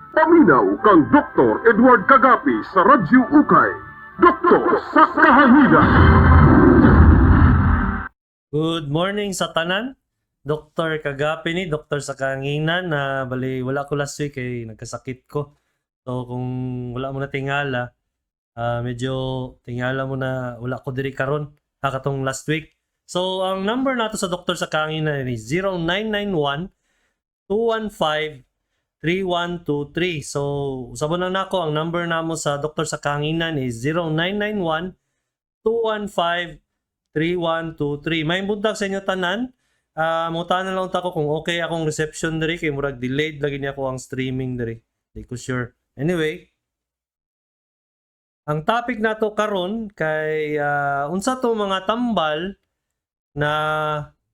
Paminaw kang Dr. Edward Kagapi sa Radyo Ukay. Doktor sa Kahanginan. Good morning sa tanan. Dr. Kagapi ni, Doktor sa Kahanginan, na bali wala ko last week kay nagkasakit ko. So kung wala mo na tingala, medyo tingala mo na wala ko diri karon ha, katong last week. So ang number nato sa Doktor sa Kahanginan is 0991 215 3123. So usabon lang nako, ang number namo sa Doktor sa Kahanginan is 0991 215 3123. May buntag sa inyo tanan. Mutanan lang ta ko kung okay akong reception diri kay murag delayed lagi niya ako ang streaming diri. Di ko sure. Anyway, ang topic nato karon kay unsa to mga tambal na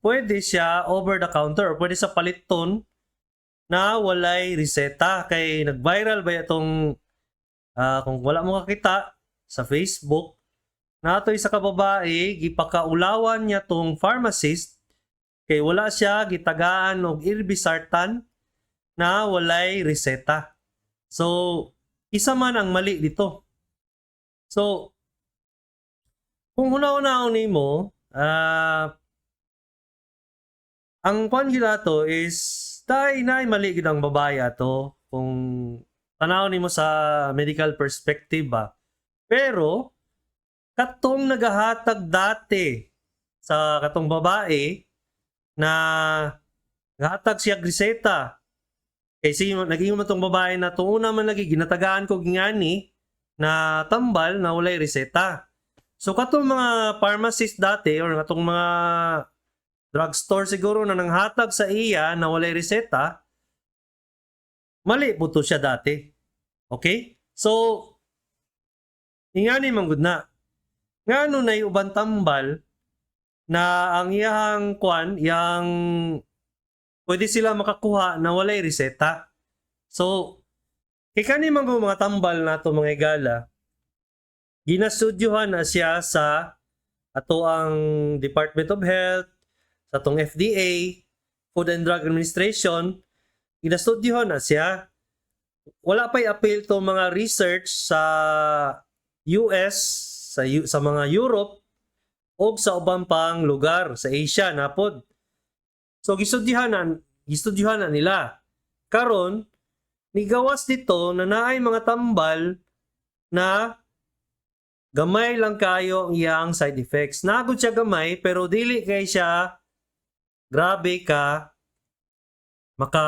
pwede siya over the counter or pwede sa paliton na walay reseta, kay nag-viral ba itong kung wala mo kakita sa Facebook nato, isa ka babae, gipakaulawan niya tong pharmacist kay wala siya gitagaan og irbesartan na walay reseta. So, isa man ang mali dito. So, kung huna-hunaon nimo, ang kwan gyud ato is dai na mali gid ang babae ato kung tanaw nimo sa medical perspective ba. Pero katong nagahatag dati sa katong babae na gahatag siya reseta kay si naging man tong babae na tuuna man lagi ginatagaan ko gingani na tambal na walay reseta. So katong mga pharmacist dati or katong mga drugstore siguro na nanghatag sa iya na walay reseta, mali po to siya dati. Okay? So, ingani man gud na. Ngano na uban tambal na ang iyang kwan, iyang pwede sila makakuha na walay reseta? So, kay kani man gud mga tambal nato, mga igala, ginastudyohan na siya sa ato ang Department of Health, sa atong FDA, Food and Drug Administration, ginastudyohan na siya. Wala pa'y appeal to mga research sa US, sa mga Europe, o sa ubang pang lugar sa Asia na pod. So gistudyohan na nila. Karon nigawas dito na naay mga tambal na gamay lang kayo ang iyang side effects. Nagod siya gamay pero dili kay siya grabe ka maka,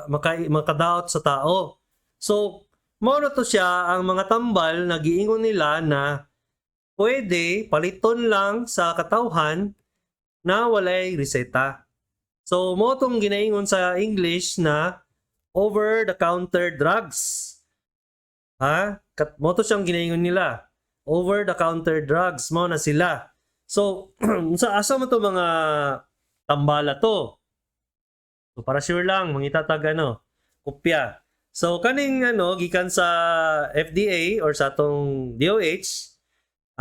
maka makadaot sa tao. So, mao na to siya ang mga tambal na giingon nila na pwede paliton lang sa katawhan na walay reseta. So, mo tong ginaingon sa English na over-the-counter drugs. Ha? Mo to siyang ginaingon nila. Over-the-counter drugs mo na sila. So, sa asa mo to mga tambala to? So, para sure lang, mangita tag ano, kopya. So, kaning ano, gikan sa FDA or sa atong DOH,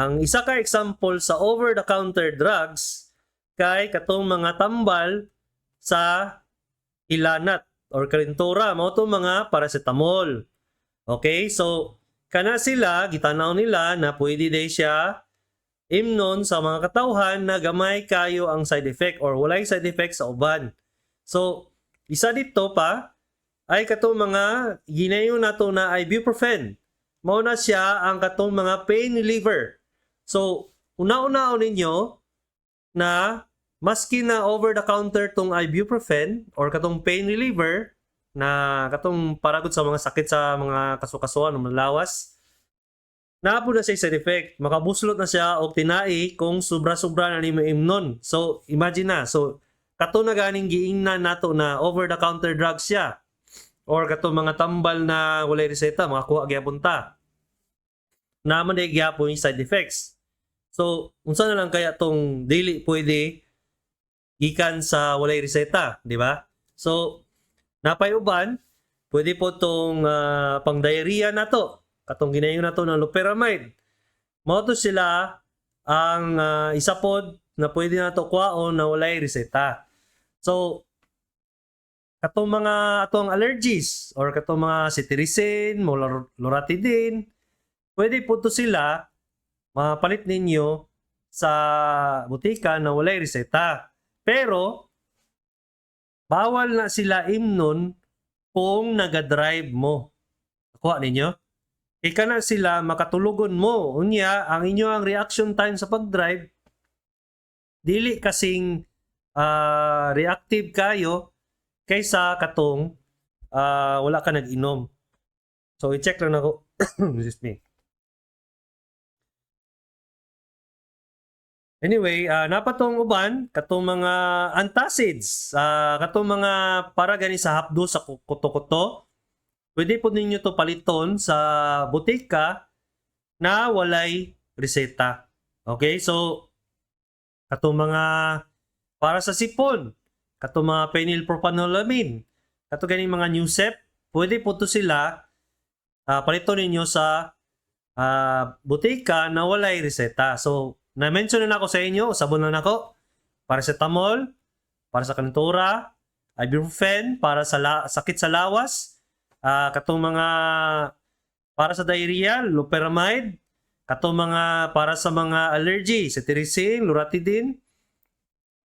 ang isa ka example sa over-the-counter drugs kay katong mga tambal sa hilanat or kalintura, mao to mga paracetamol. Okay? So, kana sila, gitanaw nila na pwede day siya imnon sa mga katawhan na gamay kayo ang side effect or walay side effect sa uban. So, isa dito pa ay katong mga ginayon nato na ibuprofen. Mao na siya ang katong mga pain reliever. So, una-unaon ninyo na maski na over the counter tong ibuprofen or katong pain reliever na katong paragod sa mga sakit sa mga kasukasuan o lawas, naa po na siya side effect. Makabuslot na siya og tinai kung sobra-sobra na nimo imnon. So, imagine na. So, kato na ganing giingnan nato na over the counter drugs siya or kato mga tambal na walay reseta, makakuha gyapon ta. Naman day gyapon yung side effects. So, unsa na lang kaya tong dili pwede gikan sa walay reseta, di ba? So, napay uban, pwede po tong pang diarrhea nato, katong ginayon nato ng loperamide. Mao to sila ang isa pod na pwede nato kuhaon na walay reseta. So, Katong mga atong allergies or katong mga cetirizine, loratadine, pwede po to sila mapalit ninyo sa butika na walay reseta. Pero bawal na sila imnon kung naga-drive mo. Nakuha ninyo? Ika na sila makatulugon mo. Unya, ang inyo ang reaction time sa pag-drive, dili kasing reactive kayo kaysa katong wala ka nag-inom. So, i-check lang nako. Excuse me. Anyway, napatong uban katong mga antacids, katong mga para gani sa hapdo sa kuto-kuto. Pwede po ninyo to paliton sa butika na walay reseta. Okay? So katong mga para sa sipon, katong mga phenylpropanolamine, kato ganing mga Newsep, pwede po to sila paliton ninyo sa butika na walay reseta. So, na-mention na ako sa inyo, sabon na nako. Paracetamol, para sa kantura, ibuprofen, para sa sakit sa lawas, katong mga para sa diarrhea, loperamide, katong mga para sa mga allergy, cetirizine, loratadine,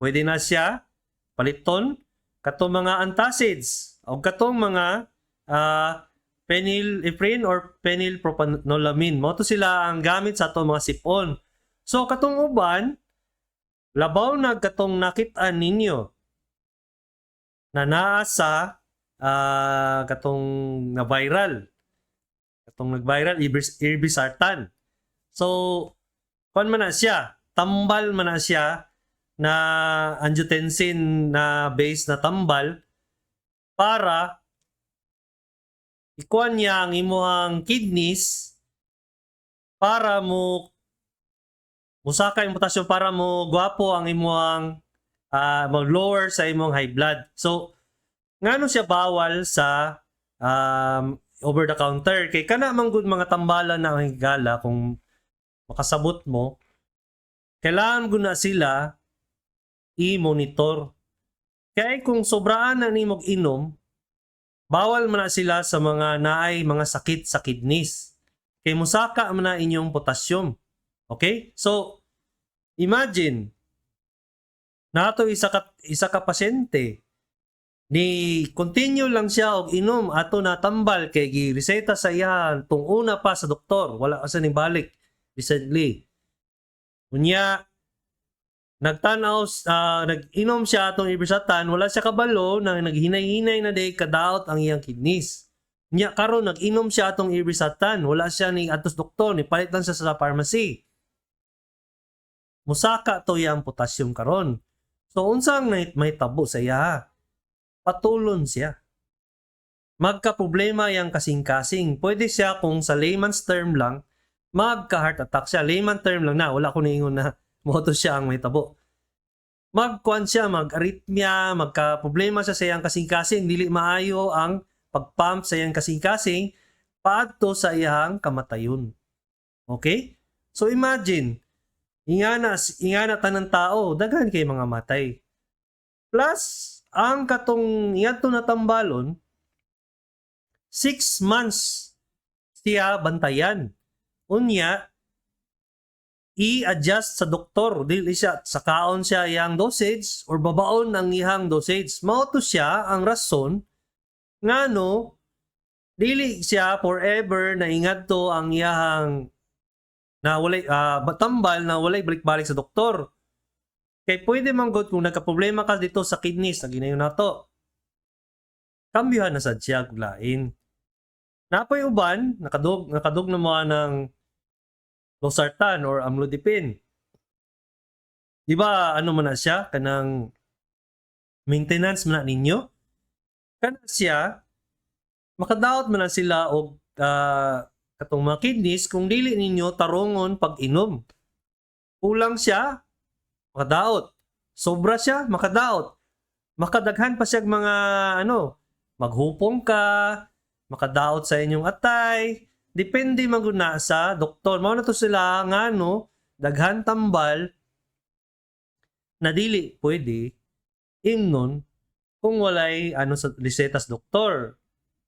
pwede na siya paliton, katong mga antacids, o katong mga phenylephrine or phenylpropanolamine. Mao to sila ang gamit sa atong mga sipon. So katong uban, labaw na katong nakit-an ninyo na naa sa katong na viral. Katong nag-viral irbesartan. So kuan man na siya, tambal man na siya na angiotensin na base na tambal para ikuan niya ang imuhang kidneys para mo musaka yung potassium, para mo gwapo ang imuhang mo lower sa imong high blood. So ngano siya bawal sa over the counter? Kay kana man gud mga tambalan na ang higala, kung makasabot mo, kailangan gud na sila i-monitor. Kay kung sobraan na nimog inom, bawal man na sila sa mga naay mga sakit sa kidneys. Kay musaka man na inyong potassium. Okay? So, imagine, nato isa ka pasyente ni continue lang siya og inom ato natambal kay gireseta sa iya tung una pa sa doktor, wala kasi ning balik recently. Unya nagtan-aw, nag-inom siya atong irbesartan, wala siya kabalo na naghinay-hinay na day kadaot ang iyang kidneys. Nya karon nag-inom siya atong irbesartan, wala siya ni atos doktor, ni palit lang siya sa pharmacy. Musaka to iyang potassium karon. So unsang may tabo sa iya? Patulon siya. Magka problema yang kasing-kasing. Pwede siya, kung sa layman's term lang, magka-heart attack siya. Layman term lang na, wala ko niingon na moto siya ang may tabo. Magkuan siya, mag-arrhythmia, magka-problema siya sa iyang kasing-kasing, dili maayo ang pag-pump sa iyang kasing-kasing, paadto sa iyang kamatayon. Okay? So imagine, ingana, ingana tanan tao, daghan kay mga matay. Plus, ang katong iadto na tambalon, 6 months siya bantayan. Unya, i-adjust sa doktor. Dili siya, sakaon siya iyang dosage or babaon ang iyang dosage. Mao to siya ang rason ngano dili siya forever na ingadto ang iyang na walay tambal na walay balik-balik sa doktor. Kay pwede man gud kung nagka-problema ka dito sa kidneys na ginayon nato. Kambyuhan na sad siya og lain. Napoy uban, nakadug na mo ng losartan or amlodipine. Di ba ano man na siya kanang maintenance man na ninyo? Kana siya makadaot man na sila og katong mga kidneys kung dili ninyo tarongon pag-inom. Kulang siya, makadaot. Sobra siya, makadaot. Makadaghan pa siya mga ano, maghupong ka, makadaot sa inyong atay. Depende man gud na sa doktor. Mao na to sila ngano daghan tambal na dili pwede imnon kung walay ano sa reseta sa doktor.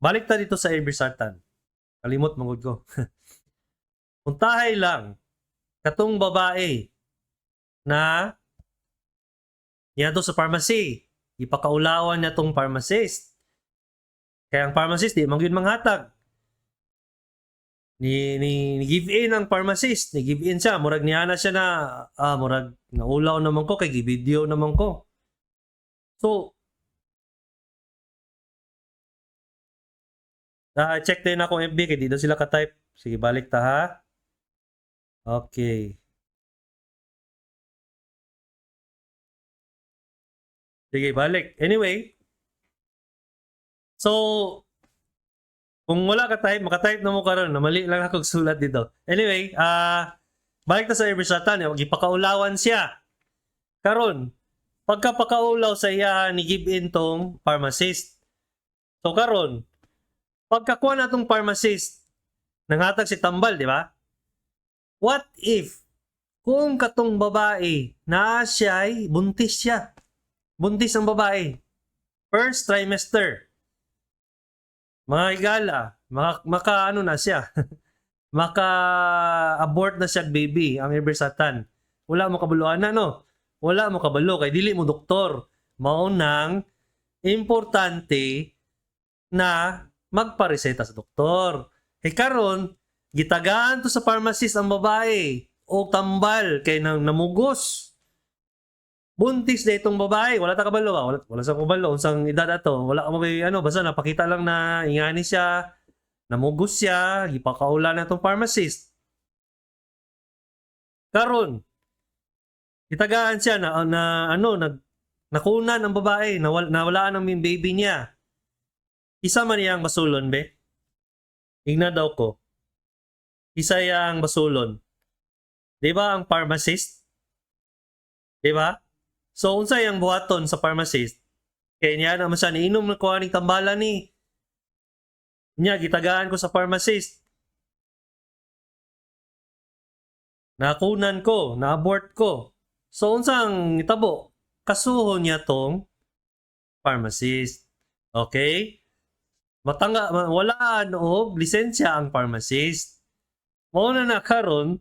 Balik ta dito sa Irbesartan. Kalimot man gud ko. Puntahay lang katong babae na niadto sa pharmacy. Ipakaulawan niya tong pharmacist. Kaya ang pharmacist di man gyud manghatag. Ni give in ang pharmacist, ni give in siya, murag niya na siya na murag naulaw naman ko kay gi-video naman ko. So check din ako FB kay di daw sila ka-type. Sige, balik ta ha. Okay. Sige, balik. Anyway, so kung wala ka type, maka-type na mo karon, na mali lang ako sulat dito. Anyway, balik ta sa Irbesartan, gipakaulawan siya. Karon, pagkapakaulaw sa iya ni give in tong pharmacist. So karon, pagkakuha na tong pharmacist, nanghatag si tambal, di ba? What if kung katong babae na siya'y buntis siya? Buntis ang babae. First trimester. Mga higala, maka ano na siya. Maka abort na siya baby ang Irbesartan. Wala mo kabuluhan na, no? Wala mo kabalo kay dili mo doktor. Mao nang importante na magpareseta sa doktor. Kay karon gitagaan to sa pharmacist ang babae o tambal kay nang namugos. Buntis na itong babae, wala ta kabalo ba? Wala sa kabalo unsang edad ato. Wala mo kay ano, basta napakita lang na ingani siya, namugos siya, gipakaula na itong pharmacist. Karon, gitagaan siya na ano, nakunan ang babae, nawalaan ang baby niya. Isa man iyang basulon be. Igna daw ko. Isa iyang basulon. Di ba ang pharmacist? Di ba? So unsa iyang buhaton sa pharmacist? Kay niya naman siya niinom na kuha ning tambalan ni. Niya gitagaan ko sa pharmacist. Nakunan ko, na-abort ko. So unsang itabo? Kasuho niya tong pharmacist. Okay? Matanga walaan og lisensya ang pharmacist. Mao na na karon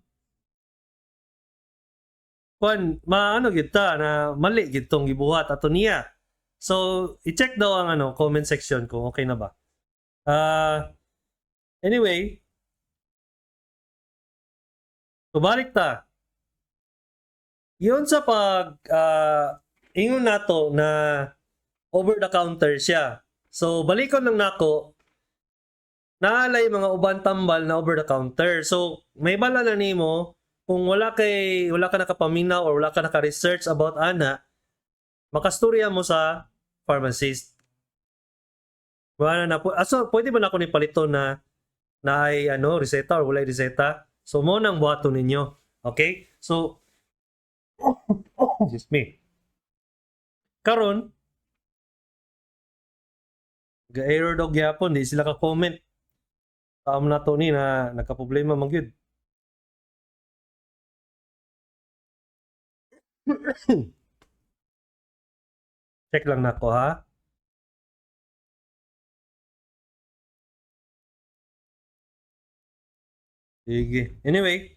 kuan maano gyud ta na mali gyud tong gibuhat ato niya. So i-check daw ang ano comment section kung okay na ba. Anyway, so balik ta. Yun sa pag ingon nato na over the counter siya. So balikon lang nako, naalay mga uban tambal na over the counter. So may bala na nimo kung wala ka nakapaminaw or wala ka naka-research about ana, makastorya mo sa pharmacist. Wala na po. So pwede ba na ako ni palito na na ay ano reseta or walay reseta? So mo nang buhaton ninyo. Okay? So excuse me. Karon ga-error daw gyapon, di sila ka-comment. Taam na to ni na nagka-problema man gyud. Check lang nako ha. Sige. Anyway.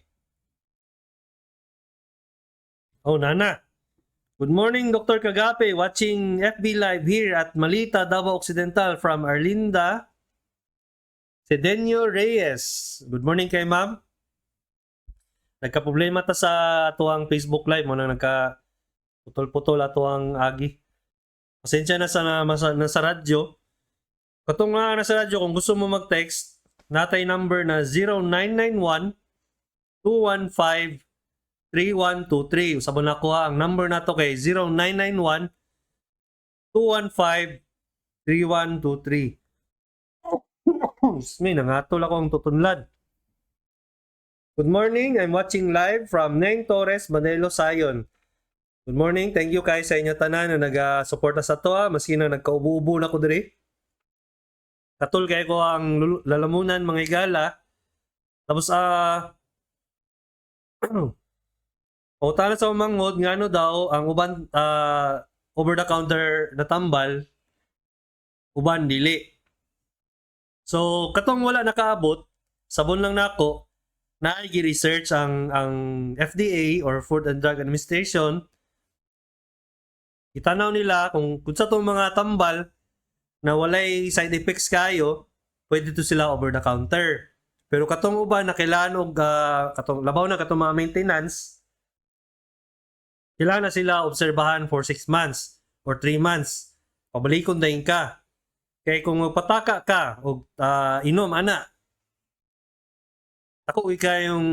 Oh, Nana. Good morning, Dr. Kagape. Watching FB Live here at Malita, Davao Occidental from Arlinda Cedeño Reyes. Good morning kay ma'am. Nagka-problema ta sa atuang Facebook Live mo nang nagka putol-putol atuang agi. Pasensya na sa nasa radyo. Katong nga nasa radyo, kung gusto mo mag-text, natay number na 0991 215 3123. Usabon na ko ha, ang number nato kay 0991 215 3123. Excuse me, nangatol ako ang tutunlad. Good morning, I'm watching live from Neng Torres, Manelo, Sayon. Good morning, thank you kay sa inyo tanan na nag-suporta sa to ha, maski na nagkaubo-ubo na ko diri. Katul kay ko ang lalamunan mga igala. Tapos pangutana sa umangod ngano daw ang uban over the counter na tambal Uban dili. So katong wala nakaabot, sabon lang nako na gi-research ang FDA or Food and Drug Administration. Itanaw nila kung sa tong mga tambal na walay side effects kayo, pwede to sila over the counter. Pero katong uban na kailangan og katong labaw na katong mga maintenance, kailangan na sila obserbahan for 6 months or 3 months. Pabalikon dayon ka. Kay kung magpataka ka og inom ana, ako yung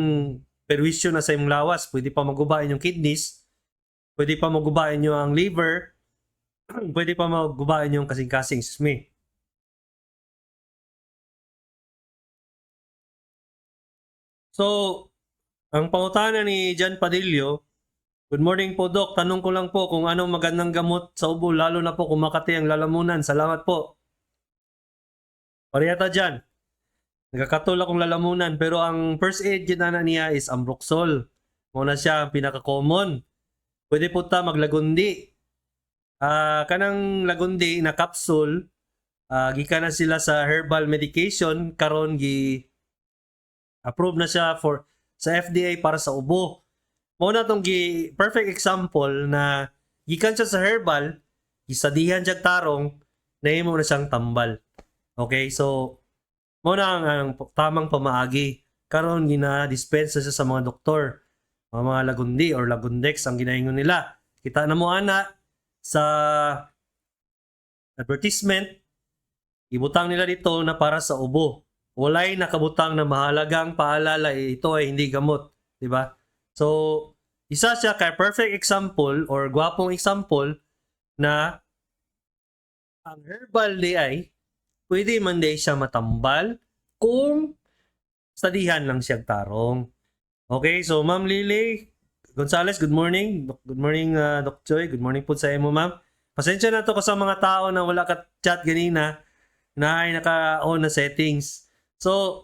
perwisyo na sa imong lawas, pwede pa magubain yung kidneys, pwede pa magubain yung ang liver, pwede pa magubain yung kasing-kasing, excuse me. So, ang pangutana ni John Padillo, "Good morning po, Doc. Tanong ko lang po kung anong magandang gamot sa ubo, lalo na po kung makati ang lalamunan. Salamat po." Parehata dyan. Nagkakatol akong lalamunan, pero ang first aid yun na niya is Ambroxol. Mao na siya ang pinaka-common. Pwede po ta maglagundi. Kanang lagundi na capsule, gikan na sila sa herbal medication, karon gi approve na siya for sa FDA para sa ubo. Mao na tong gi perfect example na gikan siya sa herbal, gisadihan siya tarong, nahimo na siyang tambal. Okay, so mao na ang tamang pamaagi. Karon gina-dispense siya sa mga doktor. Mga lagundi or lagundex ang ginaingon nila. Kita na mo ana sa advertisement, ibutang nila dito na para sa ubo. Walay nakabutang na mahalagang paalala, eh, ito ay hindi gamot, di ba? So, isa siya kay perfect example or gwapong example na ang herbal di ay pwede man di siya matambal kung studyhan lang siya tarong. Okay, so Ma'am Lily Gonzales, good morning. Good morning, Doc Joy. Good morning po sa imo, ma'am. Pasensya na to ko sa mga tao na wala ka chat ganina na ay naka-on na settings. So,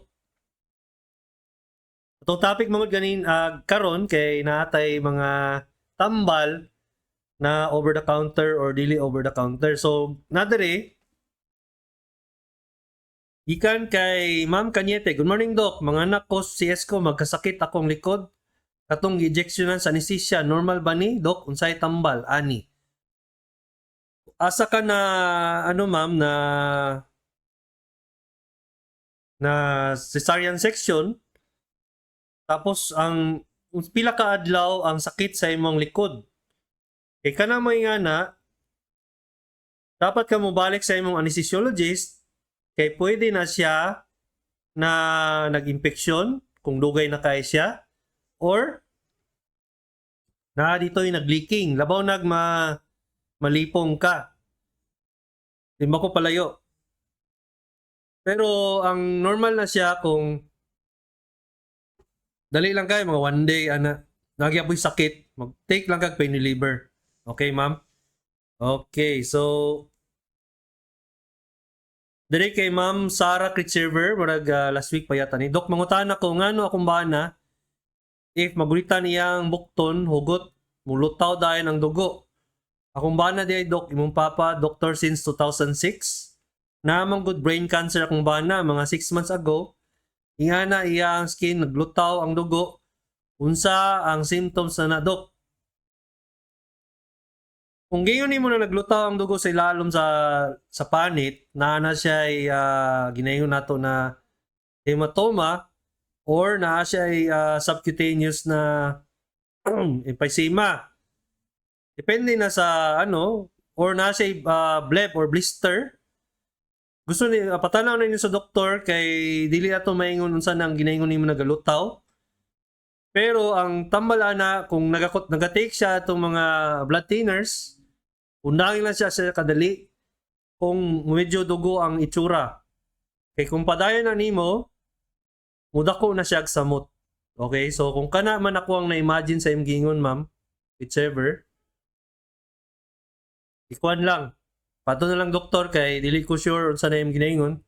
itong topic mga ganin karon kay naatay mga tambal na over the counter or dili over the counter. So, nadere gikan kay Ma'am Cañete. "Good morning, Doc. Mga anak ko si Esko, magkasakit akong likod. Katong gi-injectionan sa anesthesia, normal ba ni, Doc? Unsay tambal ani?" Asa ka na ano, ma'am, na cesarean section? Tapos ang pila ka adlaw ang sakit sa imong likod? Kay kana mo nga na dapat ka mobalik sa imong anesthesiologist kay pwede na siya na nag-infection kung dugay na kay siya or na dito yung nag-leaking, labaw nag ma malipong ka. Di ba ko palayo, pero ang normal na siya kung dali lang kayo, mga one day ana, nagyapoy sakit, mag-take lang kag pain reliever. Okay, ma'am? Okay, so dire kay Ma'am Sarah Critcherver, murag last week pa yata ni. "Dok, mangutana ko ngano akong bana if magulitan niyang bukton hugot, mulutaw dayon ang dugo. Akong bana di ay, Dok, imong papa doctor since 2006. Naamang good brain cancer akong bana mga 6 months ago. Ingana iya ang skin naglutaw ang dugo. Unsa ang symptoms na na, Dok?" Kung gayon nimo na naglutaw ang dugo sa ilalom sa panit, naa na siya ay ginayon nato na hematoma or naa siya ay subcutaneous na emphysema. Depende na sa ano, or naa siya bleb or blister. Gusto ni patanaw na ninyo sa doktor kay dili ato maingon unsa nang ginaingon nimo nagalutaw. Pero ang tambal ana, kung nagakot nagatake siya atong mga blood thinners, undangin lang siya sa kadali kung medyo dugo ang itsura. Kay kung padayon na nimo, mudako na siya og samot. Okay, so kung kana man ako ang na-imagine sa imong giingon, ma'am, whichever, ikuan lang. Pato na lang doktor kay dili ko sure unsa na imong ginaingon.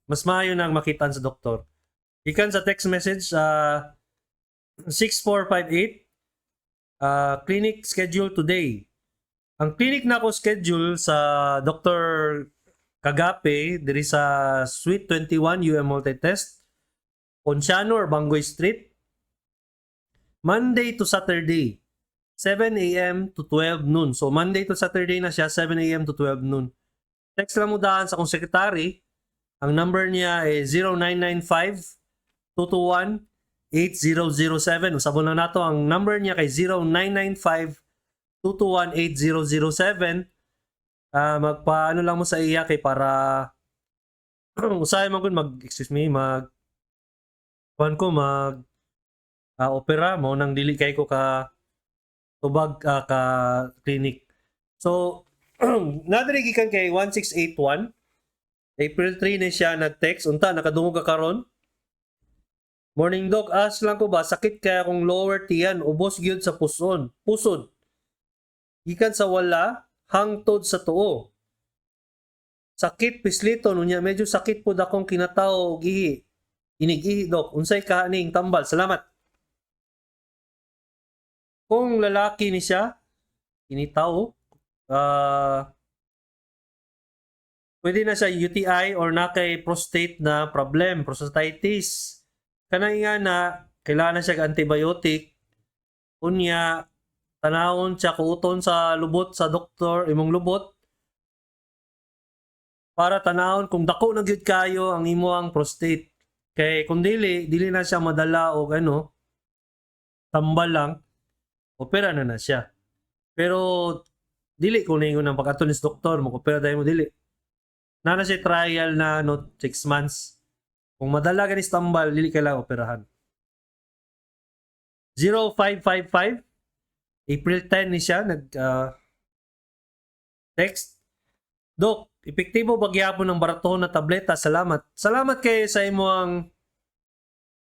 Mas maayo nang makitaan sa doktor. Ikan sa text message 6458, clinic schedule today. Ang clinic na ako schedule sa Dr. Kagape diri sa Suite 21 UM Multitest, Ponciano or Bangoy Street, Monday to Saturday, 7 a.m. to 12 noon. So Monday to Saturday na siya, 7 a.m. to 12 noon. Text lang mo daan sa akong secretary. Ang number niya ay 0995 221 8007. Usabon lang nato ang number niya kay 0995 221 8007. Magpaano lang mo sa iya kay para usahay man kun mag, excuse me, mag kuan ko, mag opera mo nang dili kay ko ka tubag ka clinic. So nadiri gikan kay 1681, April 3 ni siya nag-text. Unta nakadungog ka karon. "Morning, Doc, ask lang ko ba, sakit kaya akong lower tiyan, ubos gyud sa puson. Pusod. Gikan sa wala hangtod sa tuo. Sakit pisliton, unya medyo sakit pud akong kinatao og ihi. Inig-ihi, Doc. Unsay kaning tambal? Salamat." Kung lalaki ni siya, kinitaw, pwede na siya UTI or na kay prostate na problem, prostatitis. Kanang nga na, kailangan na siya og antibiotic. Unya, tanawon siya kuuton sa lubot sa doktor, imong lubot, para tanawon kung dako na gyud kayo ang imo ang prostate. Kay kung dili, dili na siya madala og ano, tambal lang, opera na na siya. Pero dili ko ningon ang pag-ato ni doktor, mag-opera dahil mo, dili. Na na siya trial na ano, 6 months. Kung madala ganis tambal, dili kailangan operahan. 0555, April 10 ni siya nag text. "Dok, epektibo ba gyapon ng baratohon na tableta? Salamat." Salamat kay sa imo ang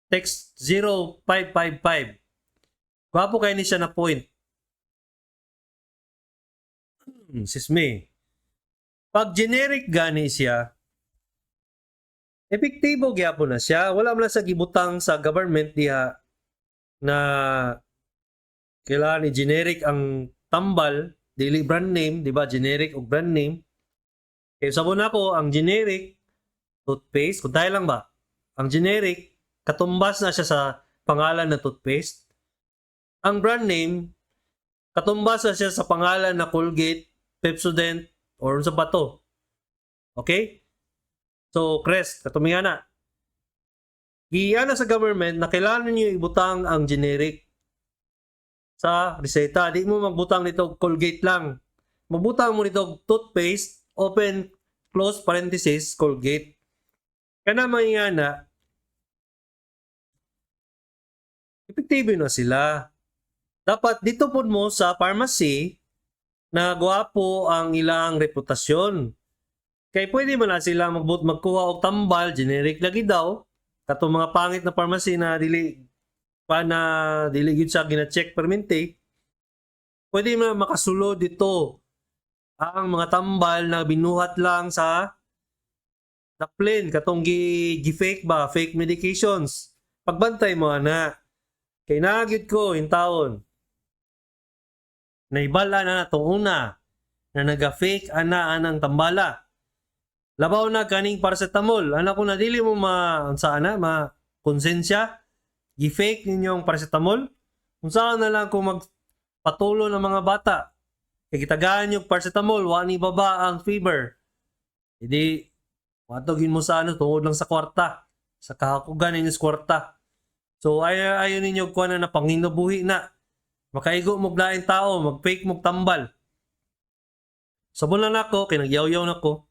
text 0555. Gwapo kay ni siya na point. Sis me. Pag generic gani siya, epektibo gyapon na siya. Wala man lang sa gibutang sa government diha na kailangan i-generic ang tambal, dili brand name, di ba? Generic o brand name. Kaya sabon ako, ang generic toothpaste, kung tayo lang ba, ang generic, katumbas na siya sa pangalan na toothpaste. Ang brand name, katumbas na siya sa pangalan na Colgate, Pepsodent, or sa bato. Okay? So, Crest, katuminga na. Giya na sa government na kailangan ninyo ibutang ang generic sa reseta. Di mo magbutang nito Colgate lang. Magbutang mo nito toothpaste, open, close parenthesis, Colgate. Kana mga na, epektibo na sila. Dapat dito po mo sa pharmacy na gwapo ang ilang reputasyon. Kay pwede man na sila magbut magkuha og tambal, generic lagi daw. Katong mga pangit na pharmacy na dili pa na dili gyud siya gina-check permente. Pwede man makasulod dito ang mga tambal na binuhat lang sa daplin, katong gi fake ba, fake medications. Pagbantay mo ana. Kay naa gyud ko in taon. Naibala na natong una na naga-fake ana anang tambala. Labaw na kaning paracetamol. Ana ko na dili mo ma unsa ana ma konsensya, gi-fake ninyong paracetamol. Unsa na lang kung magpatulo ng mga bata. Kay gitagaan yung paracetamol, wa ni baba ang fever. Hindi watogin mo sa ano tungod lang sa kwarta. Sa kahakugan ninyo sa kwarta. So ay ayo ninyo kuha na na panginabuhi na. Makaigo mo laing tao, mag-fake mo tambal. Sabon lang nako kay nagyaw-yaw nako.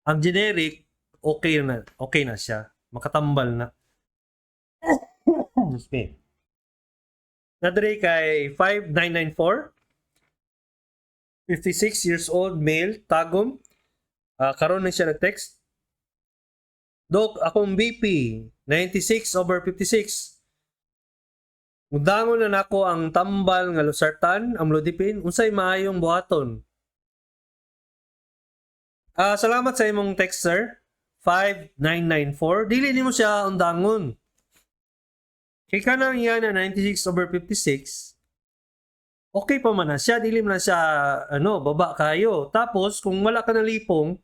Ang generic, okay na siya. Makatambal na. Excuse me. Nadre kay 5994, 56 years old male, Tagum. Karon na siya nag-text. "Dok, akong BP 96/56. Mudangon na nako ang tambal nga losartan, amlodipine, unsay maayong buhaton?" Salamat sa imong text, sir. 5994. Dili nimo siya undangon. Kay kanang yan na 96/56, Okay pa man na siya, dili man na siya ano, baba kayo. Tapos kung wala ka nalipong,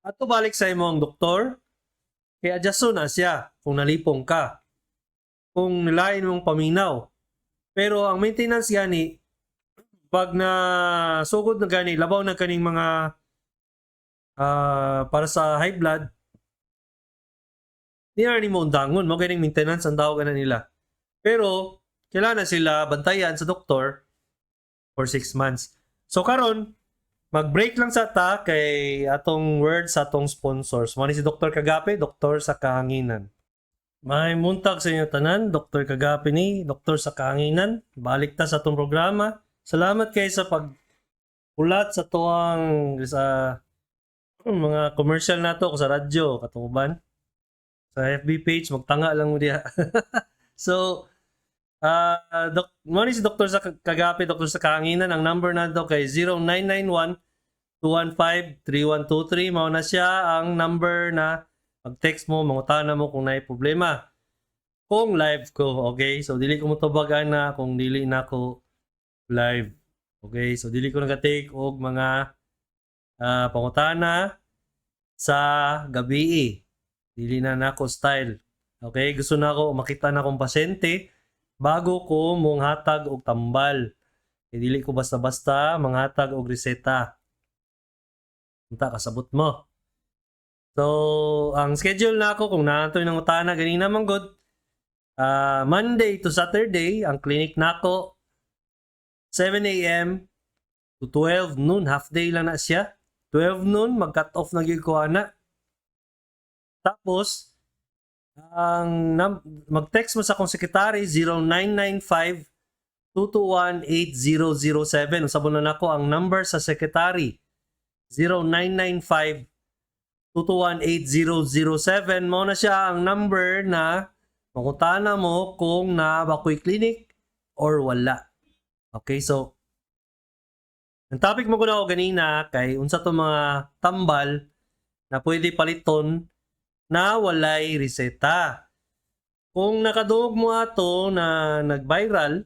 ato balik sa imong doktor, kaya adjusto na siya kung nalipong ka. Kung nilain mong paminaw. Pero ang maintenance gani, pag na sugod na gani, labaw na kaning mga para sa high blood, di na nimo undangon. Mao ganing maintenance ang tawag na nila. Pero kailangan na sila bantayan sa doktor for 6 months. So karon, mag-break lang sa ta kay atong word sa atong sponsors. Mao ni si Dr. Kagape, doktor sa kahanginan. May muntag sa inyo tanan, Dr. Kagape ni, doktor sa kahanginan. Balik ta sa atong programa. Salamat kay sa pag ulat sa tuang sa mga commercial nato ko sa radyo katuban. Sa FB page magtanga lang mo diha. So dok, mo ni si Dr. sa Kagape, doktor sa kahanginan. Ang number nato kay 0991 215 3123. Mao na siya ang number na mag-text mo, mangutana mo kung naay problema. Kung live ko, okay? So dili ko motubag ana kung dili na ko live. Okay? So dili ko naga-take og mga pangutana sa gabi. Dili na nako style. Okay? Gusto na ako makita na akong pasyente bago ko monghatag og tambal. Eh, dili ko basta-basta manghatag og reseta. Unta kasabot mo. So, ang schedule na ako kung naantoy ng utana ganina man gud, Monday to Saturday ang clinic nako 7 a.m. to 12 noon, half day lang na siya. 12 noon mag-cut off na gyud ko ana. Tapos ang mag-text mo sa akong secretary, 0995 221 8007. Usabon na nako ang number sa secretary. 0995 221-8007. Mao na siya ang number na mangutana mo kung naa ba ko'y clinic or wala. Okay, so ang topic mo ko na ako ganina kay unsa to mga tambal na pwede paliton na walay reseta. Kung nakadungog mo ato na nag-viral,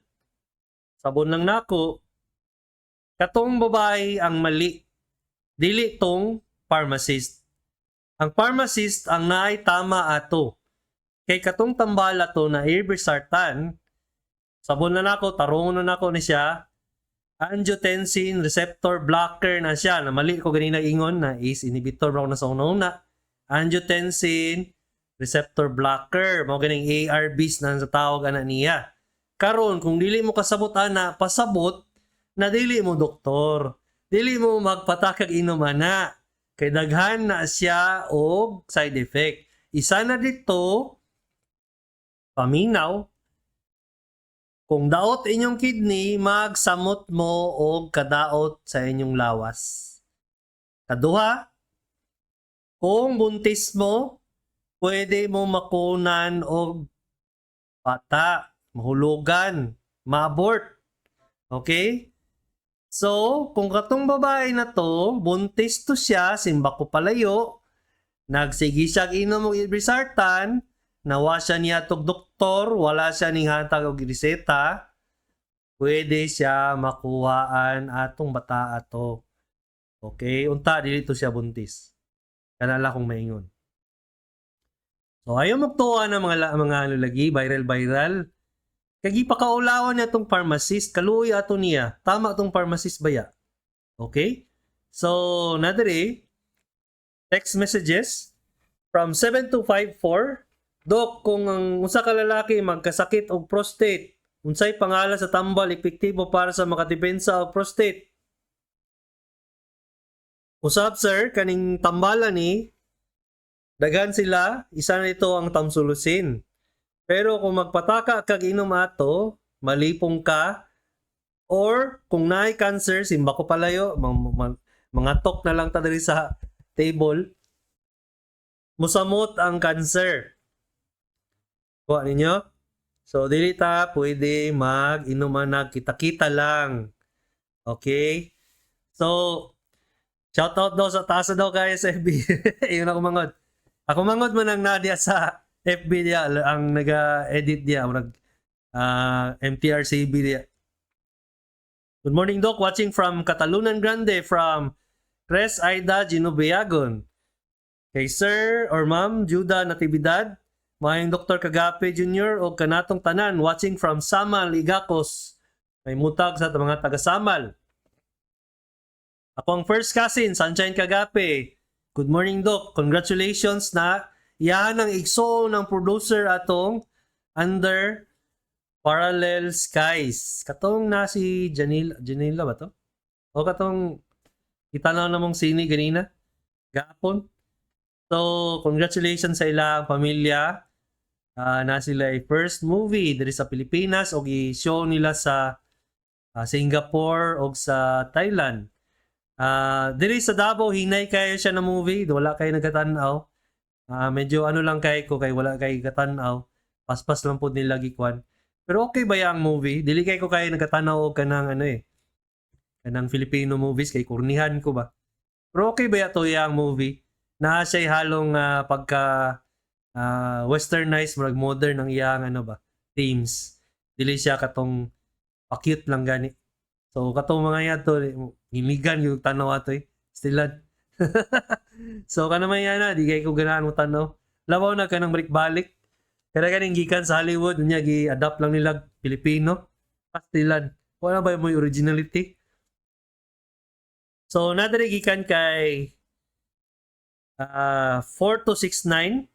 sabon lang nako, katong babae ang mali. Dili tong pharmacist. Ang pharmacist ang naay tama ato. Kay katong tambal ato na irbesartan, sabon na nako, tarungon na nako ni siya, angiotensin receptor blocker na siya. Na mali ko ganina ingon na ACE inhibitor ba ako na sa una-una. Angiotensin receptor blocker. Mao ganing ARBs na sa tawag ana niya. Karon kung dili mo kasabot ana, pasabot na dili mo doktor. Dili mo magpatakag inom ana. Kay daghan na siya og side effect. Isa na dito, paminaw, kung daot inyong kidney, magsamot mo og kadaot sa inyong lawas. Kaduha, kung buntis mo, pwede mo makunan og bata, mahulugan, ma-abort. Okay? So, kung katong babae na to, buntis to siya, simba ko palayo, nagsige siya inom og irbesartan, nawa siya niya tog doktor, wala siya ning hatag og reseta, pwede siya makuhaan atong bata ato. Okay, unta dili to siya buntis. Kanala kong maingon. So ayaw magtuwa ng mga ano lagi, viral viral. Kay gipakaulawan niya tong pharmacist, kaluoy ato niya. Tama tong pharmacist baya. Okay? So, nadere text messages from 7254: "Dok, kung ang usa ka lalaki magkasakit og prostate, unsay pangalan sa tambal epektibo para sa makadepensa og prostate?" Usab sir, kaning tambala ni daghan sila, isa na ito ang tamsulosin. Pero kung magpataka kag inom ato, malipong ka or kung naay cancer, simba ko palayo, mga tok na lang ta diri sa table, musamot ang cancer. Kuha ninyo? So, dili ta pwede mag-inuman, nagkita-kita lang. Okay? So, shout out daw sa taas na daw kaya sa FB. Iyon ako mangod. Ako mangod man ang nadia sa FB diya, ang naga-edit diya, nag MTRCB diya. Good morning, Doc. Watching from Catalunan Grande, from Cres Aida Ginobiagon. Kay Sir or Ma'am Juda Natividad, maayong Dr. Kagape Jr. o kanatong tanan watching from Samal, Igacos. May mutag sa mga taga Samal. Ako ang first cousin, Sunshine Kagape. Good morning, Doc. Congratulations na iyahan ang igsoon ng producer atong Under Parallel Skies. Katong na si Janila, Janila ba to? O katong itanaw na mong sini ganina? Gapon. So, congratulations sa ilang pamilya. Na sila ay first movie diri sa Pilipinas o gi-show nila sa Singapore o sa Thailand. Diri sa Davao, hinay kayo siya na movie, wala kayo nagkatanaw. Medyo ano lang kay ko kay wala kay katanaw. Paspas lang pod nila gikwan. Pero okay ba yang movie? Dili kay ko kay nagkatanaw og kanang ano eh. Kanang Filipino movies kay kurnihan ko ba. Pero okay ba to yang movie? Naa siya halong pagka westernized, murag modern ang iyang ano ba, themes. Dili siya katong pa-cute lang gani. So katong mga yato giligan yung tanaw ato eh. Stilan. So kana man yan na, di kay ko ganahan mo tanaw. Labaw na kanang balik-balik. Kaya ganing gikan sa Hollywood, unya gi-adapt lang nila Pilipino. Pastilan. Wala ba mo originality? So nadiri gikan kay 4269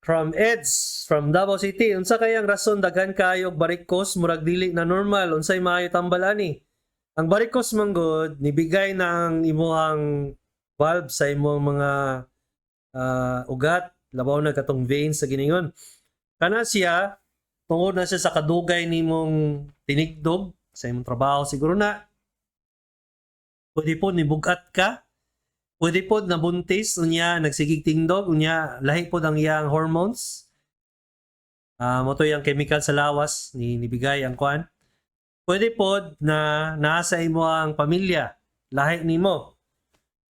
from Eds from Davao City. Unsa kayang rason daghan kayo og varicose, murag dili na normal? Unsay maayo tambal ani? Ang varicose man gud, nibigay na ang imuhang valve sa imong mga ugat, labaw na katong veins sa giningon. Kana siya tungod na siya sa kadugay nimong tinigdog sa imong trabaho siguro na. Pwede po nibugat ka. Pwede po nabuntis, unya nagsigig tingdog, unya lahi po ang iyang hormones. Mo to yung chemical sa lawas ni nibigay ang kuan. Pwede po na nasa imo ang pamilya, lahi nimo.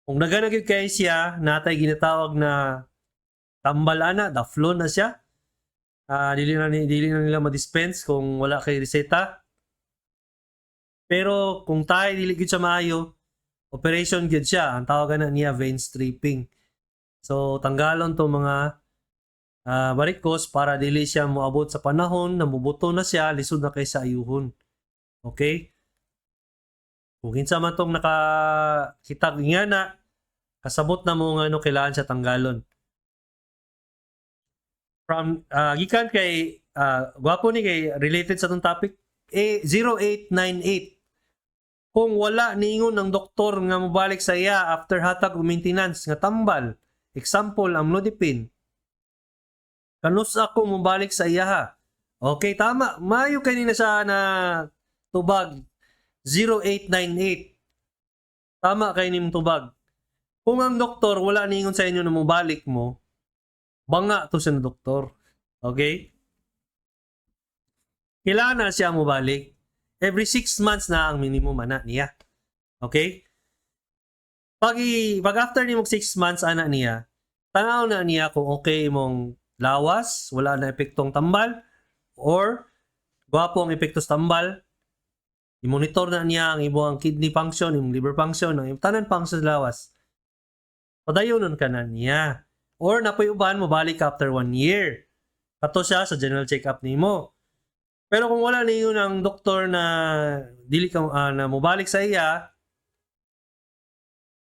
Kung nagana gyud kay siya, natay ginatawag na tambal ana, Daflon na siya. Dili na nila ma-dispense kung wala kay reseta. Pero kung tayo dili gyud siya maayo, operation gyud siya. Ang tawag na niya vein stripping. So tanggalon to mga varicose para dili siya moabot sa panahon na mubuto na siya, lisod na kay sa ayuhon. Okay? Kung kinsa man tong nakakita nga na, kasabot na mo nga ano, kailangan siya tanggalon. From gikan kay gwapo ni kay related sa tong topic, A 0898. Kung wala niingon ng doktor nga mobalik sa iya after hatag og maintenance nga tambal, example amlodipine, kanus ako mobalik sa iya ha? Okay, tama, maayo kay ni na siya na tubag, 0898. Tama kay nimong tubag. Kung ang doktor wala niingon sa inyo na mobalik mo, banga to siya ng doktor. Okay, kailangan na siya mobalik. Every 6 months na ang minimum ana niya. Okay? Pag after ni mong 6 months ana niya, tanaw na niya kung okay imong lawas, wala na epektong tambal, or gwapo ang epekto sa tambal. I-monitor na niya ang imong kidney function, imong liver function, ang imong tanan function sa lawas. Padayon nun ka na niya. Or napoy uban, mobalik ka after one year. Kato siya sa general check-up nimo. Pero kung wala niyo ng doktor na dili ka na mobalik sa iya,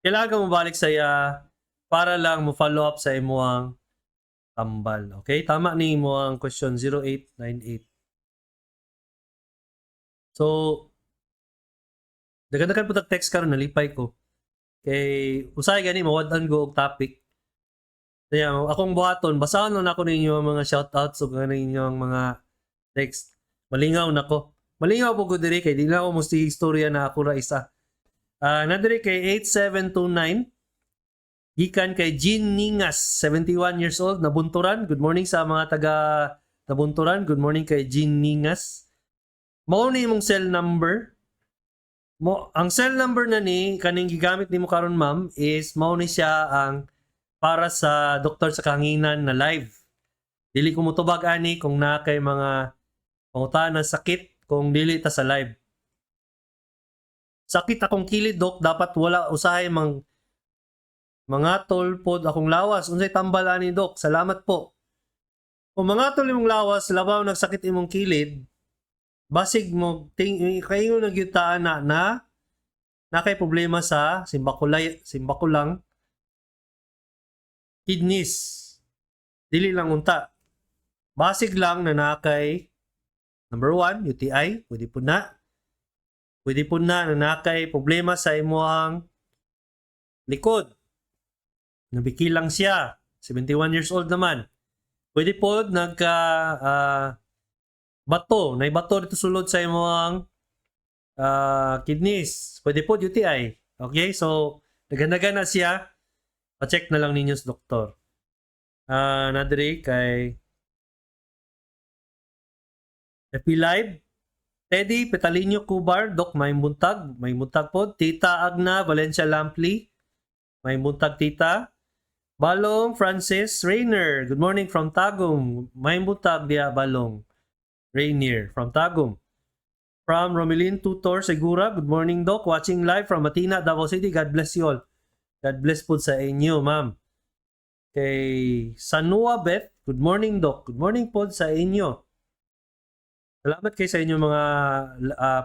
kailangan ka mobalik sa iya para lang mo follow up sa imuang tambal. Okay? Tama ni mo ang question 0898. So, daghan-daghan po tag text karon, nalipay ko. Kay usahay gani mawad-an ko og topic. Kaya akong buhaton, basahon lang nako ninyo ang mga shoutouts ug ninyo ang mga text. Malingaw na ko. Malingaw po ko diri kay di na ako mo istorya na ako ra isa. Nadiri kay 8729 gikan kay Jean Ningas, 71 years old, Nabunturan. Good morning sa mga taga Nabunturan. Good morning kay Jean Ningas. Mao ni imong cell number. Mo ang cell number na ni kaning gigamit nimo karon, ma'am, is mao ni siya ang para sa Doktor sa Kahanginan na live. Dili ko motubag ani kung naa kay mga Pangutana sakit kung dili ta sa live. Sakit akong kilid, Dok, dapat wala usahay mang mga tol pod akong lawas. Unsay tambal ani, Dok? Salamat po. Kung mga tol imong lawas, labaw nagsakit imong kilid, basig mo ting kaingon na gyud ta na na na kay problema sa simbakulay, simbakulang kidneys. Dili lang unta. Basig lang na naa kay number 1, UTI, pwede po na. Pwede po na na naa kay problema sa imuhang likod. Nabiki lang siya. 71 years old naman. Pwede po nagka bato, nay bato dito sulod sa imong kidneys. Pwede po UTI. Okay? So, daghan na siya. Pa-check na lang ninyo sa doktor. Nadri kay FB Live. Teddy Petalino Kubar, Dok, may buntag. May buntag po. Tita Agna Valencia Lampli. May buntag, Tita. Balong Francis Rainer. Good morning from Tagum. May buntag diya, Balong. Rainier from Tagum. From Romilin Tutor Segura. Good morning, Doc. Watching live from Matina, Davao City. God bless you all. God bless po sa inyo, ma'am. Kay Sanua Beth. Good morning, Doc. Good morning po sa inyo. Salamat kay sa inyong mga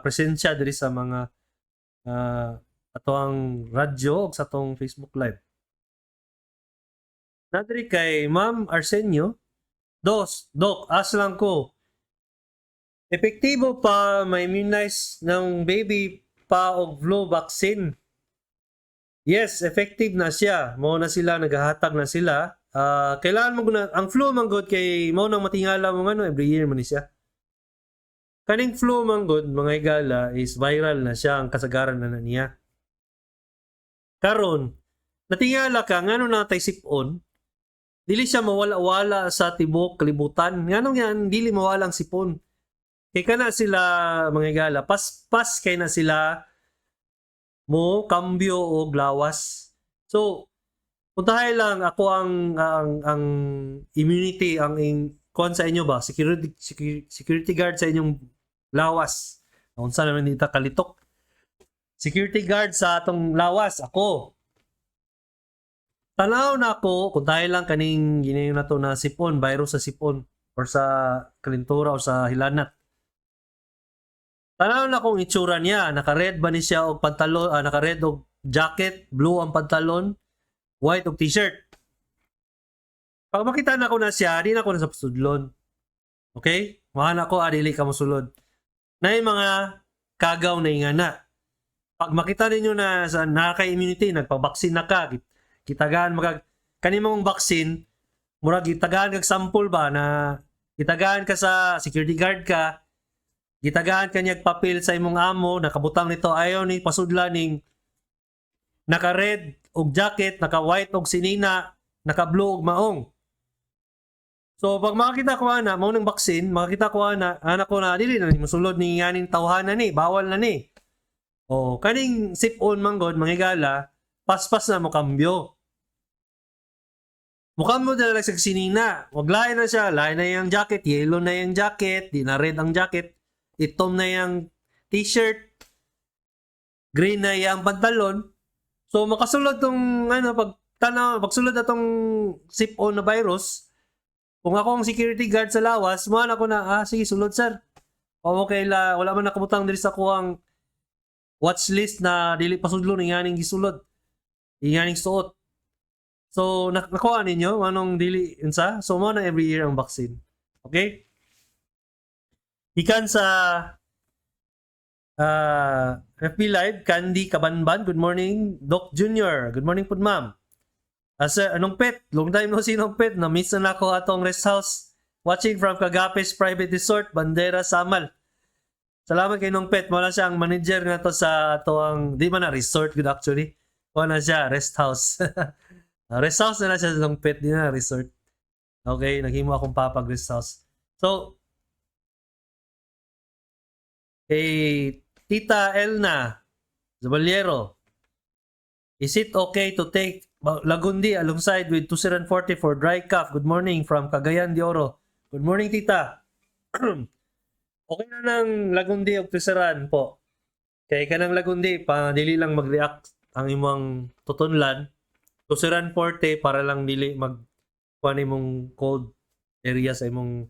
presensya diri sa mga ato ang radyo ug sa atong Facebook Live. Nadri kay Ma'am Arsenio. Dos, Doc, ask lang ko. Epektibo pa ma-immunize ng baby pa og flu vaccine? Yes, effective na siya. Mao na sila, naghahatag na sila. Kailangan mo na ang flu man gud kay mao nang matingala mo ngano every year man ni siya. Kaning flu man gud, mga higala, is viral na siya ang kasagaran na niya. Karon, natingala ka ngano na tay sipon, dili siya mawala-wala sa tibok kalibutan. Ngano nga dili mawala ang sipon? Kay kana sila, mga higala, pas-pas kay na sila mo kambyo og lawas. So, puntahay lang ako ang immunity ang in, kuan sa inyo ba, security guard sa inyong lawas. Unsa naman dita kalitok? Security guard sa atong lawas ako. Tanaw na ako kung tayo lang kaning ginayon na to na sipon, virus sa sipon or sa kalintura o sa hilanat. Tanaw na kung itsura niya, naka-red ba ni siya og pantalon, naka-red og jacket, blue ang pantalon, white og t-shirt. Pag makita na ko na siya, di na ako na sa pasudlon. Okay? Mahal ako, dili ka mosulod. Na yung mga kagaw na ingana. Pag makita ninyo na sa naka-immunity, nagpa-vaccine na ka, kitagaan magag kani mong vaccine, murag gitagaan kag sample ba na gitagaan ka sa security guard ka, gitagaan ka niya papel sa imong amo, nakabutang nito, ayaw ni pasudla ning naka-red og jacket, naka-white og sinina, naka-blue og maong. So pag makakita ko ana, mao nang vaccine, makakita ko ana, anak ko na dili na ni mosulod ni nganing tawhana ni, bawal na ni. O kaning sip-on man god, mga higala, paspas na mo kambyo. Mukha mo na sa sinina. Wag lain na siya, lain na yung jacket, yellow na yung jacket, di na red ang jacket, itom na yung t-shirt, green na yung pantalon. So makasulod tong ano pag tanaw, pagsulod na tong sip-on na virus, kung ako ang security guard sa lawas, mo ako na, "Ah, sige, sulod, sir." O okay la, wala man nakabutang diri sa kuang watch list na dili pasudlo ni nganing gisulod. Nganing suot. So nakuha ninyo anong dili unsa? So mo na every year ang vaccine. Okay? Ikan sa FB Live, Candy Kabanban, good morning. Doc Junior, good morning po, ma'am. Sir, anong pet? Long time no see, nung pet. Na-miss na nako atong rest house. Watching from Kagapes Private Resort, Bandera, Samal. Salamat kay nung pet. Wala siya ang manager nga to sa ato ang, di man na resort good actually. Wala siya, rest house. Rest house na lang siya nung pet, di na resort. Okay, naghimo akong papag rest house. So, kay Tita Elna Zabaliero, is it okay to take Lagundi alongside with 2040 for dry cough? Good morning from Cagayan de Oro. Good morning, Tita. Okay na ng lagundi og Tuseran po. Kay kanang lagundi pa dili lang mag-react ang imong tutunlan. Tuseran Forte para lang dili mag kuan imong cold area sa imong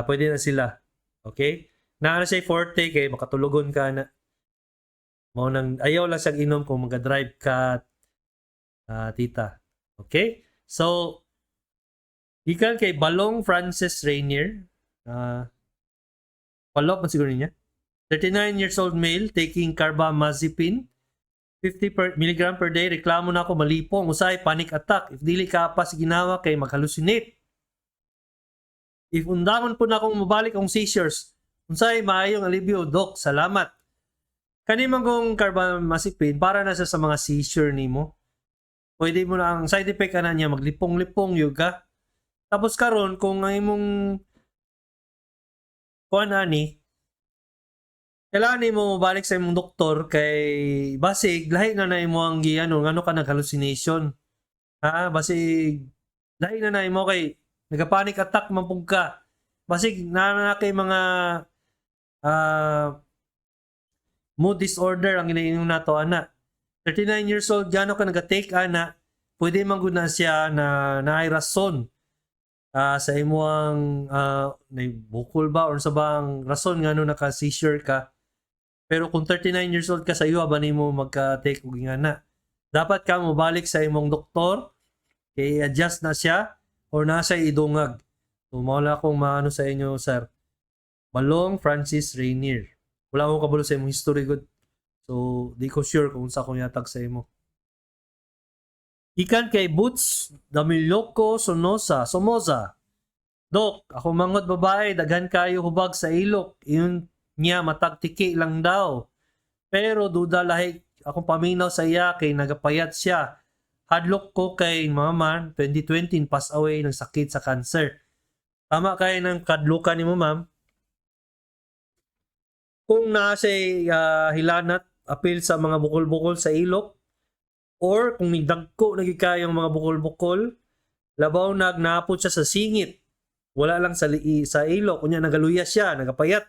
pwede na sila. Okay? Naa na siya forte kay makatulugon ka na. Mao nang ayaw lang siyang inom kung maga-drive ka, tita. Okay? So, gikan kay Balong Francis Rainier. Follow up man siguro niya. 39 years old male taking carbamazepine 50 per milligram per day. Reklamo na ako malipong, usay panic attack. If dili ka pa sa ginawa kay maghallucinate. If undangon po na akong mabalik ang seizures, unsay maayong alibyo, Dok? Salamat. Kani man kong carbamazepine, para na siya sa mga seizure nimo. Pwede mo na ang side effect ana niya, maglipong-lipong yun ka. Tapos karon kung ang imong kuan ani, kailangan nimo mobalik sa imong doktor kay basig lahi na na imo ang giano ngano ka nag-hallucination. Ha, basig lahi na na imo kay nagka-panic attack man pug ka. Basig naa na kay mga mood disorder ang ginainom nato ana. 39 years old, gano ka naga-take ana, pwede man gud na siya na naay rason sa imong nay bukol ba or sa bang rason ngano naka-seizure ka. Pero kung 39 years old ka, sa iyo ba nimo magka-take og ingana? Dapat ka mobalik sa imong doktor kay adjust na siya or nasa idungag. So mao lang akong maano sa inyo, sir. Balong Francis Rainier. Wala ko kabalo sa imong history gud. So di ko sure kung unsa akong yatag sa imo. Ikan kay Boots Damiloco Sonosa Somoza. Dok, ako manghod babae, daghan kayo hubag sa ilok. Ingon niya matag tiki lang daw. Pero duda lahi akong paminaw sa iya kay nagapayat siya. Hadlok ko kay mama 2020 pass away ng sakit sa cancer. Tama kay ng kadlukan nimo, ma'am. Kung naa siya hilanat apil sa mga bukol-bukol sa ilok or kung nidagko na gyud kayong mga bukol-bukol, labaw nag naapot siya sa singit, wala lang sa ilok, unya nagaluya siya, nagapayat,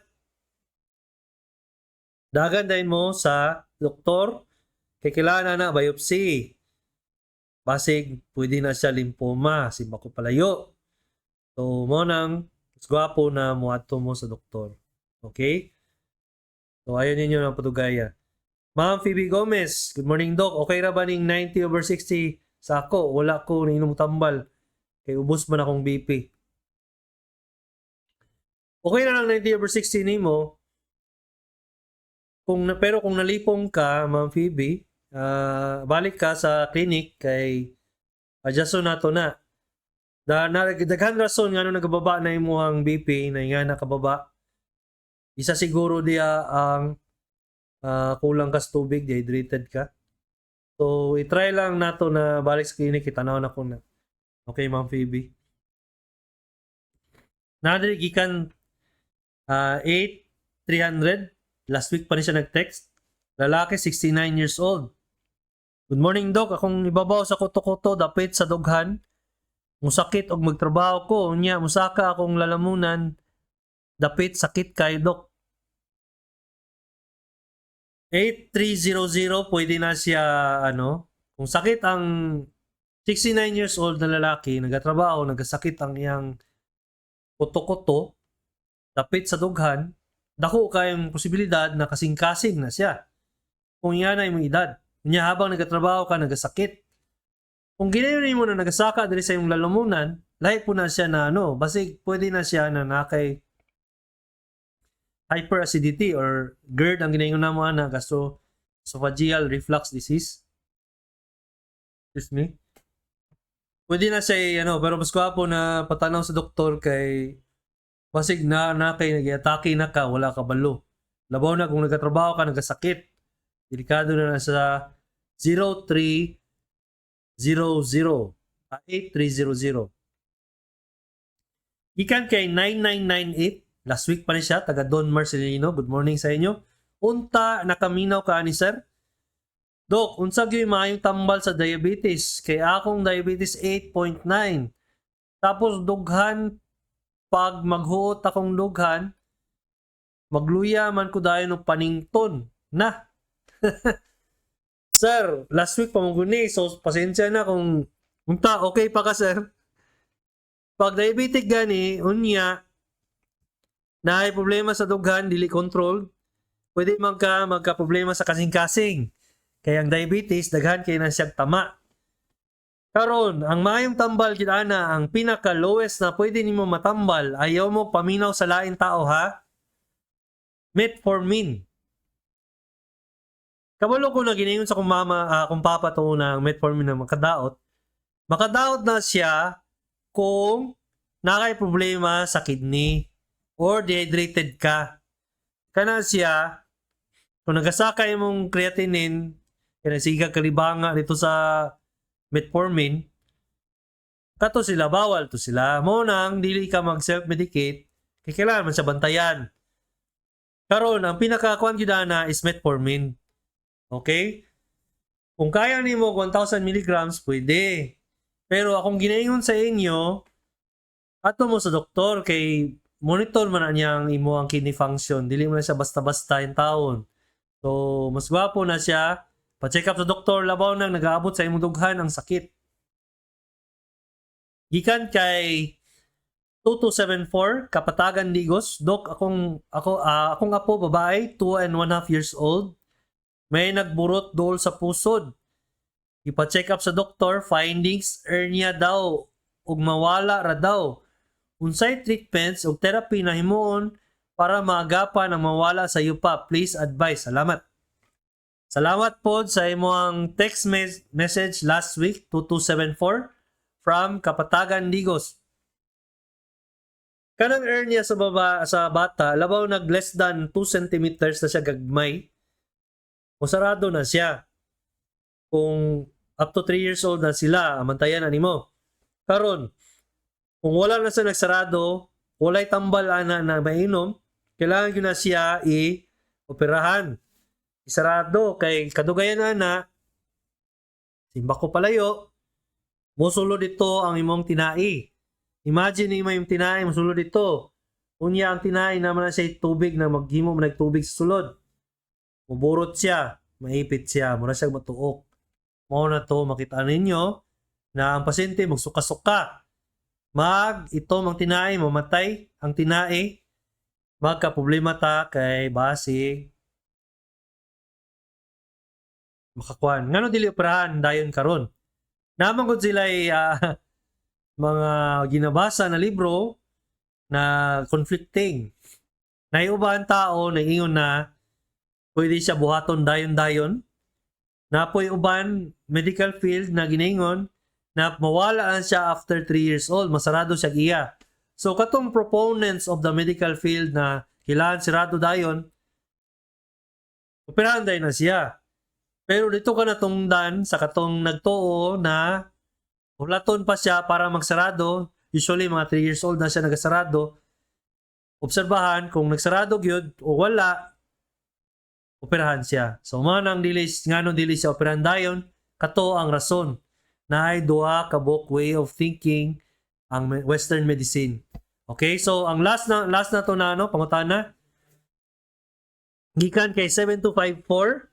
dagan dayon mo sa doktor kay kailangan na biopsy. Basig pwede na siya lymphoma, simba ko palayo. So mo nang mas gwapo na muadto mo sa doktor. Okay? So ayon ninyo ng patugaya. Ma'am Phoebe Gomez, good morning, Doc. Okay ra ba ning 90 over 60 sa ako? Wala ko nainom tambal. Kay ubos man akong BP. Okay na lang 90 over 60 nimo. Pero kung nalipong ka, Ma'am Phoebe, balik ka sa clinic kay adjuston nato na. Da na daghan rason ngano nagababa na imong BP na nga nakababa. Isa siguro diya ang kulang ka sa tubig, dehydrated ka. So, i-try lang nato na balik sa clinic, itanaw na ko na. Okay, Ma'am Phoebe. Nadiri gikan 8300. Last week pa ni siya nag-text. Lalaki, 69 years old. Good morning, Doc. Akong ibabaw sa kuto-kuto, dapit sa dughan. Musakit og magtrabaho ko. Unya, musaka akong lalamunan. Dapit, sakit kay, Doc. 8300, pwede na siya ano, kung sakit ang 69 years old na lalaki, nagatrabaho, nagasakit ang iyang kuto-kuto dapit sa dughan, dako kayong posibilidad na kasing-kasing na siya. Kung iya na imong edad. Unya habang nagatrabaho ka, nagasakit. Kung ginayon mo na nagasaka diri sa imong lalamunan, lahi po na siya na ano, basig pwede na siya na nakay hyperacidity or GERD ang ginayon namo ana, gastroesophageal reflux disease. Excuse me. Pwede na siya ano, pero mas gwapo na patanaw sa doktor kay basig na kay nag-atake na ka, wala ka balo. Labaw na kung nagatrabaho ka, nagasakit. Delikado na sa 0300, 8300. Gikan kay 9998, last week pa ni siya, taga Don Marcelino. Good morning sa inyo. Unta nakaminaw ka ani, sir. Dok, unsa gyud maayong tambal sa diabetes? Kay akong diabetes 8.9. Tapos dughan pag maghuot akong dughan, Magluya man ko dayon og panington na. Sir, last week pa mo guni, so pasensya na kung unta okay pa ka, sir. Pag diabetic gani, unya naay problema sa dughan, dili controlled, pwede man ka magka problema sa kasing-kasing. Kaya ang diabetes, daghan kay na siyang tama. Karon, ang maayong tambal gid ana, ang pinaka lowest na pwede nimo matambal, ayaw mo paminaw sa lain tao ha. Metformin. Kabalo ko na ginayon sa kong mama, kong papa to na ang metformin na makadaot. Makadaot na siya kung nakay problema sa kidney or dehydrated ka. Kana siya, kung nagasaka imong creatinine, kaya siga kalibanga dito sa metformin, kato sila, bawal to sila. Mo nang dili ka mag self-medicate, kay kailangan man siya bantayan. Karon, ang pinakakuan gyud ana is metformin. Okay? Kung kaya nimo 1000 milligrams, pwede. Pero akong ginaingon sa inyo, ato mo sa doktor kay monitor man na niya ang imo ang kidney function. Dili mo na siya basta-basta yung taon. So, mas gwapo na siya. Pa-check up sa doktor, labaw nang nag-aabot sa imong dughan ang sakit. Gikan kay 2274, Kapatagan, Digos. Dok, akong apo babae, 2.5 years old. May nagburot dool sa pusod. Ipa-check up sa doktor, findings hernia daw ug mawala ra daw. Unsay treatments ug therapy na himuon para maagapan ang mawala sa yupa? Please advise. Salamat. Salamat po sa imong text message last week, 2274 from Kapatagan, Digos. Kanang hernia sa baba sa bata, labaw nag less than 2 centimeters na siya gagmay. O sarado na siya. Kung up to 3 years old na sila, mantayan na nimo. Karon, kung wala na siya nagsarado, walay tambal ana na mainom, kailangan gyud na siya i-operahan. Isarado kay kadugayan ana, simba ko palayo, mosulod dito ang imong tinai. Imagine nimo yung tinai mosulod dito. Unya ang tinai naman na siya tubig na maghimo man tubig sa sulod. Muburot siya, maipit siya, mura siya matuok. Mao na to makita ninyo na ang pasyente magsuka-suka. Mag itom ang tinai, mamatay ang tinai, magka problema ta kay basig makakuan. Ngano dili operahan dayon karon? Naman gud sila mga ginabasa na libro na conflicting. Naiuban tao na ingon na pwede siya buhaton dayon-dayon. Napoy uban medical field na ginaingon na mawala na siya after 3 years old, masarado siya iya. So katong proponents of the medical field na kailangan sirado dayon, operahan dayon na siya. Pero dito ka natungdan sa katong nagtuo na hulaton pa siya para magsarado. Usually mga 3 years old na siya nagasarado. Obserbahan kung nagsarado gyud o wala, operahan siya. So man ang dili ngano dili siya operahan dayon, kato ang rason na ay duha ka buok way of thinking ang Western medicine. Okay, so ang last na to na ano, pangutana. Gikan kay 7254.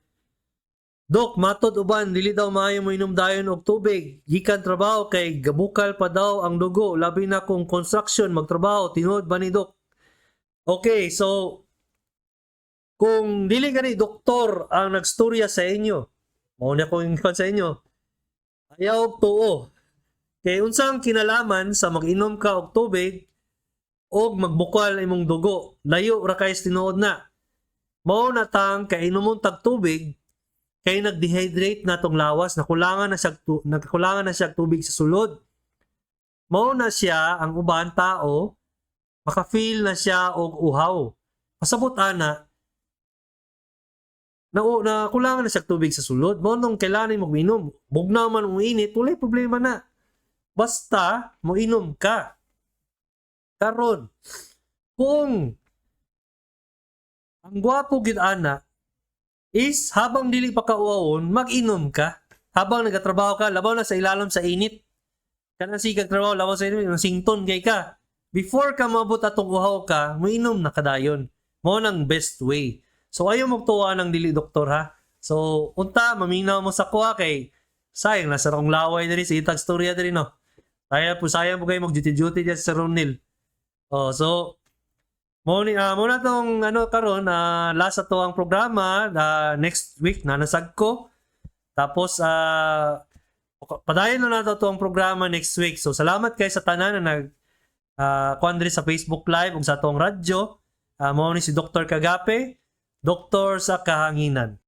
Dok, matod uban, dili daw maayo mo inom dayon og tubig. Gikan trabaho kay gabukal pa daw ang dugo, labi na kung construction magtrabaho, tinuod ba ni, Dok? Okay, so kung dili gani doktor ang nagstorya sa inyo, mao na ko ingon sa inyo, ayaw og tuo. Kay unsang kinalaman sa mag-inom ka og tubig og magbukal imong dugo? Layo ra kay tinuod na. Mao na tang kainomon tag tubig kay nag-dehydrate na tong lawas, nakulangan na siya tubig sa sulod. Mao na siya ang uban tao maka-feel na siya og uhaw. Pasabot ana na, na kulangan na siya tubig sa sulod. Mao nung kailangan mo minom. Bugnaw man ang init, walay problema na. Basta moinom ka. Karon, kung ang gwapo gid ana is habang dili pa ka uawon, mag-inom ka. Habang nagatrabaho ka, labaw na sa ilalom sa init. Kanang sikag trabaho, labaw sa init, nang sington kay ka. Before ka maabot atong uhaw ka, moinom na kadayon. Mao nang best way. So ayaw magtuwa ng dili doktor, ha. So unta maminaw mo sa kuha kay sayang nasa akong laway diri sa itag storya diri, no. Sayang po, sayang po kayo mag duty duty diyan sa Ronil. Oh, so mo na tong ano karon, last ato ang programa. Next week na nasag ko. Tapos padayon na nato to ang programa next week. So salamat kay sa tanan na nag kuan diri sa Facebook Live ug sa atong radyo. Mao ni si Dr. Kagape, doktor sa kahanginan.